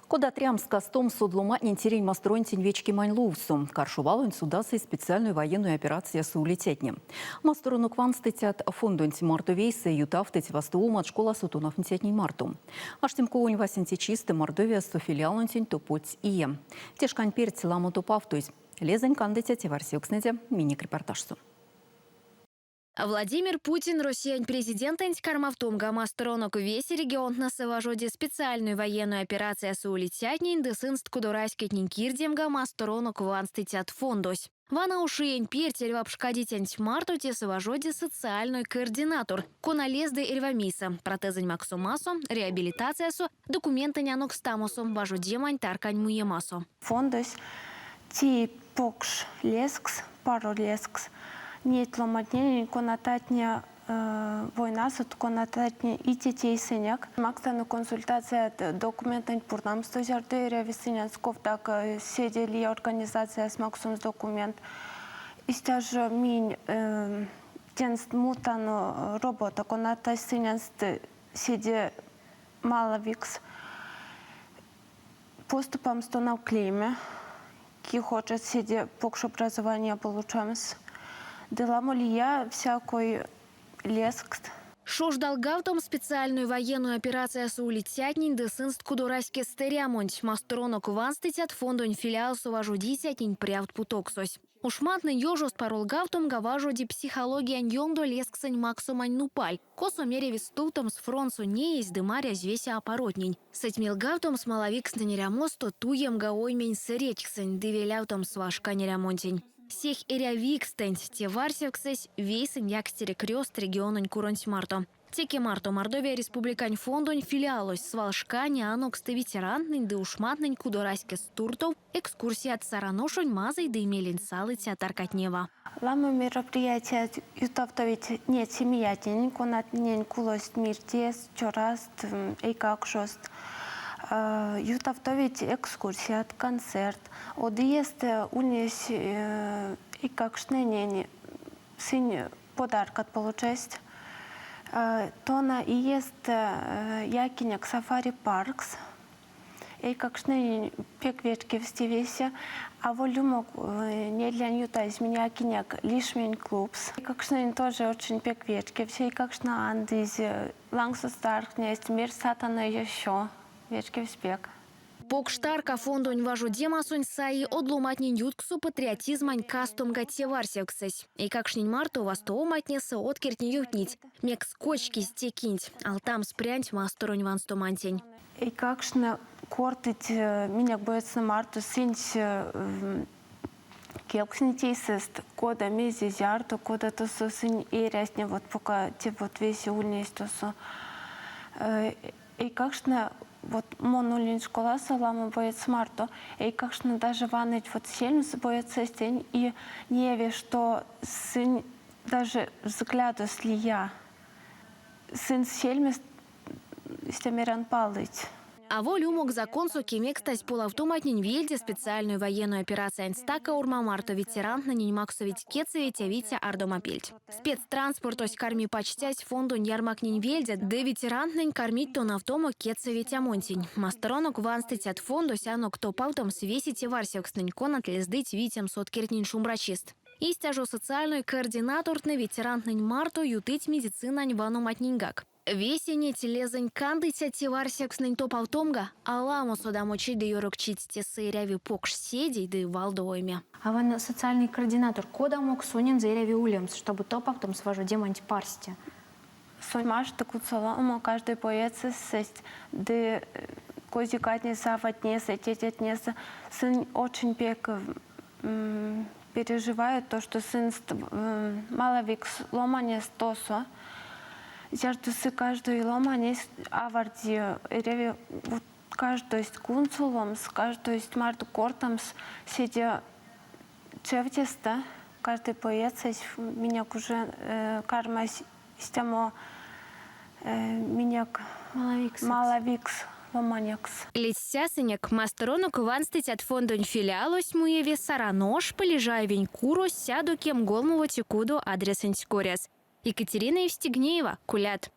Кода трямс-кастомс од ломантнень тиринь масторонтень вечкемань лувсо, каршо валонть содасызь специальной военной операциясо улицятне. Масторонок ванстыцят фондонть марто вейсэ ютавтыть вастовомат школасо тонавтницятнень марто. Аштемковонь васенце чистэ Мордовиясо филиалонтень топодсь ие. Те шкань перть ламо топавтозь. Лезэнь кандыця теварсевкстнэде минек репортажсо. Владимир Путин Россиянь президентэнть кармавтомга масторонок весе регионтнэсэ важоди специальной военной операциясо улицятнень ды сынст кудораськетнень кирдемга масторонок ванстыцят фондось. Вана уш иень перть эрьва пшкадицянть марто тесэ важоди социальной координатор, кона лезды эрьва мейсэ, протезэнь максомасо, реабилитациясо, документэнь анокстамосо, важодемань таркань муемасо. Фондось теи покш лезкс, паро лезкс неть ломантненень, конататне войнасот, конататне и тетейсэнек. Макстано консультацият документэнть пурнамсто, зярдо эряви сыненст ковдак седе лия организацияс максомс документ. Истя жо минь тенст мутано робота, конатась сыненст седе малавикс. Поступамс тонавклеме, ки хочет седе покш образования получамс. Ды ламо лия всякой лезкст. Шождалгавтомс специальной военной операциясо улицятнень ды сынст кудораськест эрямонть, масторонок ванстыцят фондонь филиалсо важодицятнень прявт путовксось. Ушмантнэнь ёжост паролгавтомга важоди психологиянь ёндо лезксэнь максомань нупаль, косо мереви стувтомс фронтсо неезь ды марязь весе апаротнень. Сэтьмелгавтомс малавикстнэнь эрямосто туемга оймень сэредьксэнть ды велявтомс свалшкань эрямонтень. Сех эрявикстэнть теварсевксэсь, вейсэнь Якстере Крёст региононь куронть марто. Теке марто Мордовия Республикань фондонь филиалось свалшкане аноксты ветерантнэнь ды ушмантнэнь кудораськест туртов экскурсият Сараношонь мазый ды мелень салыця таркатнева. Ламо мероприятият ютавтовить неть семиятненень, конатненень кулость мирдест, цёраст, эйкакшост. Ютавтовить экскурсият, концерт. Од иестэ ульнесь эйкакштненень сынь подаркат получасть. Тона иестэ якинек сафари-паркс. Эйкакштненень пек вечкевсь те весе. Аволь умок недлянь ютазь минь якинек лишмень клубс. Эйкакштненень тоже очень пек вечкевсь. Эйкакштне андызь, лангсост таргтнесть, мерсть сатано ещё. Вечкевсь пек. Покш тарка фондонь важодемасонть саи од ломантнень ютксо патриотизмань кастомга теварсевксэсь. Эйкакштнень марто вастовоматнесэ откертне ёвтнить, мекс кочкизь те кинть, алтамс прянть масторонь ванстомантень. Эйкакштне кортыть минек боецтнэ марто сынсь кевкстнить эйсэст, кода, мезе, зярдо, кода тосо сынь эрясть, вот пока те вот весе ульнесть тосо. Эйкакштне, вот мон ульнинь школасо ламо боец марто, эйкакштне даже ваныть вот сельмс боецэстэнь и неяви, что сынь даже взглядост лия. Сынь сельмест истя мерян палыть. Аволь умок законсо кемекстазь полавтоматнень вельде специальной военной операциянть стака орма марто ветерантнэнень максовить кедьсэ ветявиця ардомапельть. Спецтранспортось карми пачтязь фондонь ярмактнень вельде ды ветерантнэнь кармить тонавтомо кедьсэ ветямонтень. Масторонок ванстыцят фондось анок топавтомс весе теварсевкстнэнь, конат лездыть витемс откертнень шумбрачист. Истя жо социальной координатортнэ ветерантнэнь марто ютыть медицинань ваноматненьгак. Весе неть лезэнь кандыця теварсевкстнэнь топавтомга аламо содамочить ды ёрокчить тесэ эряви покш седей ды валдо ойме. А вана социальный координатор кодамо сонензэ эряви улемс, штобу топавтомс важодеманть парсте? Сон машты кунсоломо каждой боецэсь ды козикатнесэ, аватнесэ, тетятнесэ. Сынь очень пек переживают то, что сынст малавикс ломанест тосо. Зярдо сы каждой ломанесь аварди, эряви вот каждость кунсоломс, каждость марто кортамс, седе чевтестэ. Каждый боецэсь минек уже кармась истямо минек малавикс ломанекс. Ледстясынек, масторонок ванстыцят фондонь филиалось муеви Саран ош, Полежаевень куро, 133 кудо адресэнть коряс. Екатерина Евстигнеева, Кулят.